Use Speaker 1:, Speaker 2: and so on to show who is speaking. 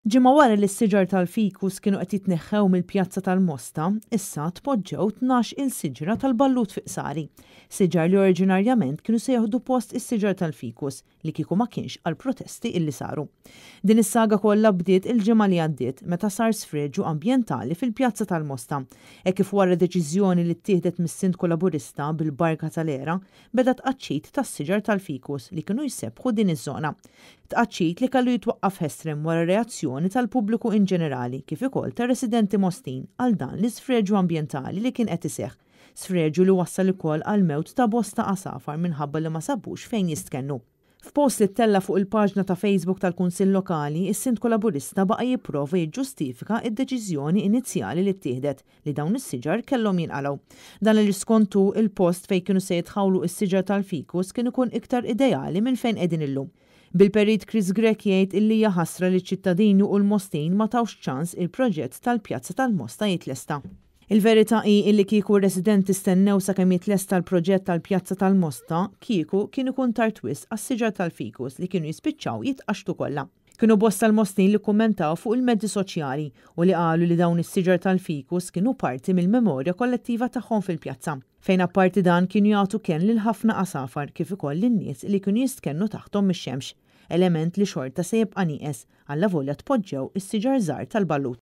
Speaker 1: Ġimgħa wara li s-siġar tal-fikus kienu qed jitneħħew mill-pjazza tal-Mosta, issa tpoġġew 12-il siġra tal-ballut fi qsari. Siġar li oriġinarjament kienu se jieħdu post is-siġar tal-fikus li kieku ma kienx għall-protesti illi saru. Din is-saga kollha bdiet il-ġimgħa li għaddiet meta sar sfreġju ambjentali fil-pjazza tal-Mosta. Hekk kif wara deċiżjoni li ttieħdet mis-Sindku Laburista bil-barka tal-ERA, beda tqaċċit tas-siġar tal-fikus li kienu jsebbħu din iż-żona. Tqaċċit li kellu jitwaqqaf ħesrem wara reazzjoni tal-pubbliku inġenerali kif ukoll tar-residenti Mostin għal dan l-isfreġju ambjentali li kien qed iseħħ. Sfreġju li wassal ukoll għall-mewt ta' bosta għasafar minħabba li ma sabux fejn jistkennu. F'post li ttella' fuq il-paġna ta' Facebook tal-Kunsill Lokali, is-Sindku Laburista baqa' jipprova jiġġustifika d-deċiżjoni inizjali li ttieħdet li dawn is-siġar kellhom jinqalgħu. Dan għaliex skont hu, il-post fejn kienu se jitħawlu s-siġar tal-fikus kien ikun iktar ideali minn fejn qegħdin illum. Bil-Perit Chris Grech jgħid illi hija ħasra li ċ-ċittadini u l-Mostin ma tawx ċans il-proġett tal-Pjazza tal-Mosta jitlesta. Il-verità hi illi kieku r-residenti stennew sakemm jitlesta l-proġett tal-Pjazza tal-Mosta, kieku kien ikun tard wisq għas-siġar tal-fikus li kienu jispiċċaw jitqaxxtu kollha. Kienu bosta l-Mostin li kkummentaw fuq il-mezzi soċjali u li qalu li dawn is-siġar tal-fikus kienu parti mill-memorja kollettiva tagħhom fil-pjazza, fejn apparti dan kienu jagħtu kenn lil ħafna għasafar kif ukoll lin-nies li kienu jistkennu taħthom mix-xemx, element li xorta se jibqa' nieqes, allavolja tpoġġew is-siġar żgħar tal-ballut.